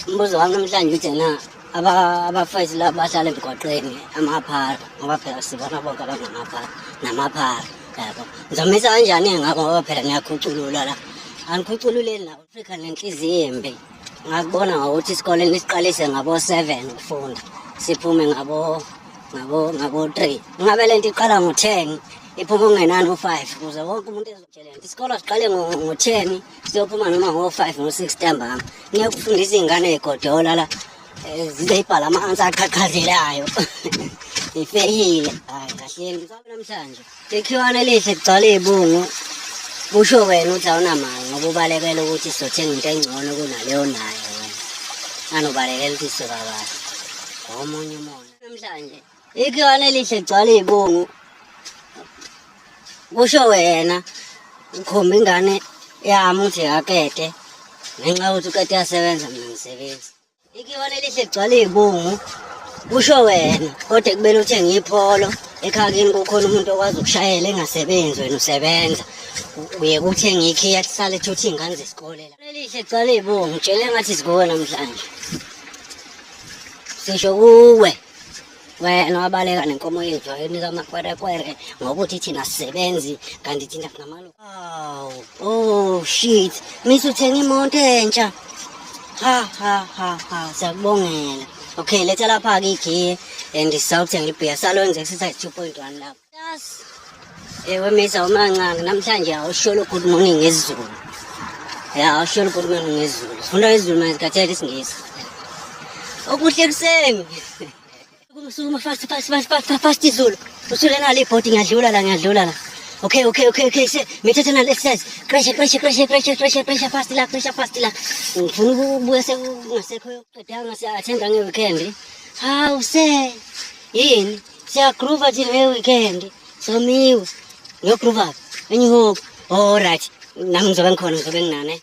Umbuzo wami namhlanje uthi na abafethu laba bahlala emgwaqeni amaphara, ngoba phela sibona bonke abanamaphara namaphara, yabo. Ngizomisa kanjani ngakho, ngoba phela ngiyakhuculula la. Anikhucululeli la Afrika nenhliziyo embi. Ngakubona ngokuthi isikole nisiqalise ngabo-7 ukufunda, siphume ngabo 3. Ngabe lento iqala ngo-10, iphume ungenani u-5, ukuze wonke umuntu ezotshela. Isikole siqale ngo-10, siyophuma noma ngo-5, ngo-6 ntambama. Niyokufundisa iy'ngane ey'godola la, zizeyibhala ama-ansa aqhaqhazelayo. Ifeyile. Hhayi, kahleni mswabe namhlanje. Ikhiwane elihle kugcwala iy'bungu. Kusho wena ukuthi awunamali, ngoba ubalekela ukuthi sizothenga into engcono kunaleyo onayo wena. Anobalekela ukuthi sizoba kahle. Omunye umona. Namhlanje ikhiwane elihle kugcwala iy'bungu. Kusho wena ukhomba ingane yami uthi akete, ngenxa yokuthi ukete yasebenza, mina ngisebenzi. Ikhiwane elihle kugcwala iy'bungu, kusho wena, kodwa ekubeni uthenge ipholo ekhaya kini kukhona umuntu okwazi ukushayela engasebenzi, wena usebenza. Uye kuthenga ikhiya kusale ethutha iy'ngane zesikole la. Elihle kugcwala iy'bungu, tshele ngathi sikuwe namhlanje. Sisho kuwe. Wena wabaleka nenkomo yethu wayonika amakwerekwere ngokuthi thina sisebenzi, kanti thina sinamalo. Wow. Oh shit. Misa uthenga imoto entsha. Ha ha ha ha, siyakubongela. Okay, letha lapha ke ikhiye and sisawuthenga ibhiya, salwenza exercise 2.1 lapha. Yes. Ewe Misa, umancane namhlanje awusholo good morning ngesiZulu. Ya, awusholo good morning ngesiZulu. Sifunda isiZulu manje, sikhathele isiNgisi. Okuhle kuseni. Sukuma fast fast fast fast fast izulu. Usule nalo ibhodi, ngiyadlula la, ngiyadlula la. Okay, se mithethe nalo exercise. Pressure, pressure, pressure, pressure, pressure, pressure fast la, pressure fast la. Ngifuna ukubuya sekungasekho yokuqedanga, siya-attenda nge-weekend. Hawu se. Yini? Siyagroova thina nge-weekend. Somiwe. Ngiyogroova. Enye hope. All right. Nami ngizobe ngikhona, ngizobe nginane.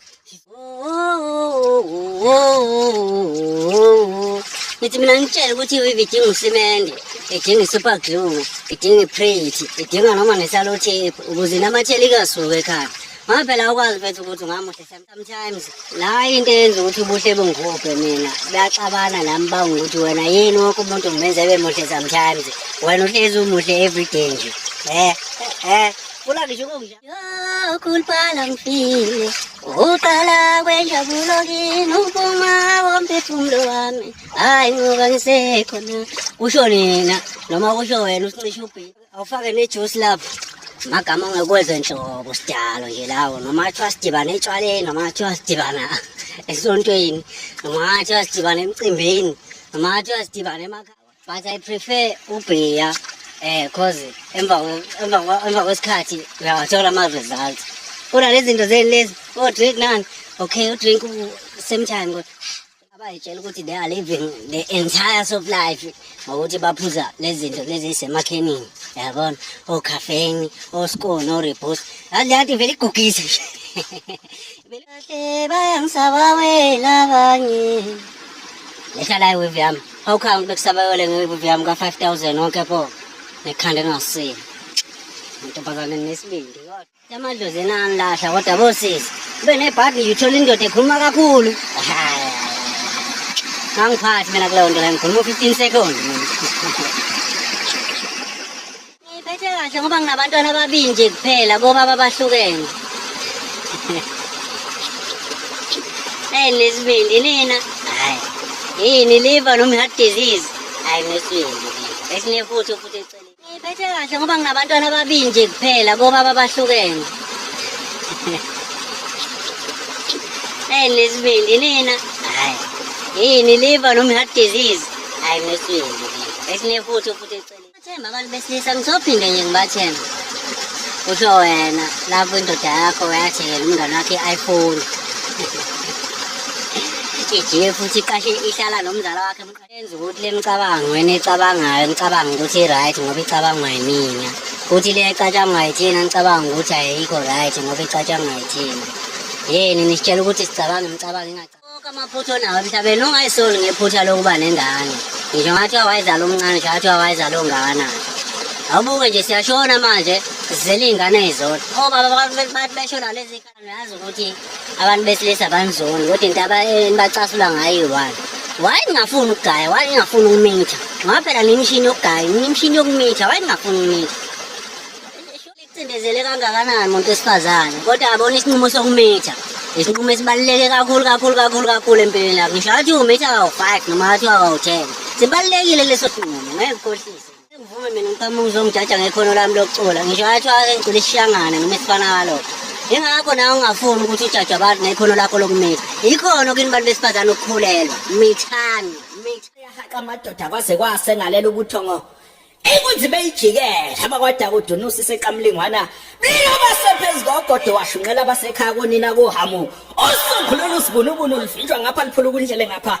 Ngithi mina ngitshele ukuthi iweave idinga usimende, idinga i-super glue, idinga i-print, idinga noma ne-sellotape ukuze inamathele ingasuki ekhaya. Ngoba phela awukwazi mfethu ukuthi ungamuhle sometimes. La into eyenza ukuthi ubuhle bungihubhe mina, kuyaxabana nami bangukuthi wena yini, wonke umuntu ngimenze ebe muhle sometimes. Wena uhlezi umuhle everyday nje. Funa ngisho ukungisha. Yokuluphala ngifile, uqala kwenjabulo kimi, uphuma womphefumulo wami, hayi ngoba ngisekhona. Kusho nina noma kusho wena usincisha ubhiya, awufake nejuice lapho. Amagama ongekwezwe nhlobo, sidalo nje lawo, noma kuthiwa sidibane etshwaleni, noma kuthiwa sidibana esontweni, noma kuthiwa sidibane emcimbini, noma kuthiwa sidibane emakhaya. But I prefer ubhiya, cause emva kwesikhathi uyawathola ama-results. Kunalezi zinto zeni lezi, o-drink nani, okay, u-drink same time, kodwa abayitshela ukuthi they are living the entire soft life ngokuthi baphuza lezi zinto lezi ezisemakhenini, yabona, o-caffeine, o-Skon, o-Rooibos. Yazi le nto ivele igugise nje. Kahle bayangisaba wena abanye. Lehla la iweave yami. How come bekusabawele ngeweave yami ka-5000 wonke pho? Nekhanda engasile. Ntombazane nesibindi. Amadlozi enanilahla kodwa bosisi. Ube nebhadi nje uthola indoda ekhuluma kakhulu. Angiphathi mina kuleyo nto leyo, ngikhuluma u-15 seconds mina. Ngiphethe kahle ngoba nginabantwana ababili nje kuphela, bobaba bahlukene. Hey, nesibindi nina. Hayi. Yini, liver noma heart disease? Hayi, nesibindi. Esinefuthu futhi eceleni. Ngiphethe kahle ngoba nginabantwana ababili nje kuphela, bobaba bahlukene. Hey, nesibindi nina. Hayi. Yini, liver noma heart disease? Hayi, nesibindi. Esinefuthu futhi eceleni. Bathemba abantu besilisa, ngizophinde nje ngibathembe. Usho wena lapho indoda yakho yathengela umngane wakhe i-iPhone. Ijike futhi iqashe ihlala nomzala wakhe, yenza ukuthi le micabango wena ecabangayo nicabanga ukuthi i-right ngoba icabangwa yimina, kuthi le ecatshangwa yithina nicabanga ukuthi ayikho right ngoba icatshangwa yithina. Yini nisitshela ukuthi sicabanga imicabango ingaca wonke amaphutha onawo emhlabeni, ungayisoli ngephutha lokuba nengane, ngisho ngathiwa wayezala omncane, ngisho ngathiwa wayezala ongakanani. Awubuke nje, siyashona manje. Zizele iy'ngane ey'zodwa. Obaba bathi besho nalezi khalo yazi ukuthi abantu besilisa banizoni kodwa into enibacasula ngayo iyi-one. Why ningafuni ukugaya? Why ningafuni ukumitha? Ngoba phela nemishini yokugaya, nemishini yokumitha, why ningafuni ukumitha? Icindezele kangakanani umuntu wesifazane kodwa yabona isinqumo sokumitha isinqumo esibaluleke kakhulu kakhulu kakhulu kakhulu empilweni yakho ngisho athi umitha kawu-five noma athi kawu-ten sibalulekile leso sinqumo ngeke ukhohlise ngivume mina ngiqhamuka uzongijaja ngekhono lami lokucula ngisho athi ake ngicula isishangane noma esifana kalokho ingakho nawe ungafuni ukuthi ujajwe abantu ngekhono lakho lokumitha yikhono kini bantu besifazane ukukhulelwa mithani mitha Yahaqa amadoda kwaze kwase ngalela ubuthongo Inkunzi beyijikela abakwadaka udunusi seqamlingwana biyoba sephezu kogodo washunqela abasekhaya konina kohamu osukhulula usibunubunu luvinjwa ngapha liphula ukundlele ngapha.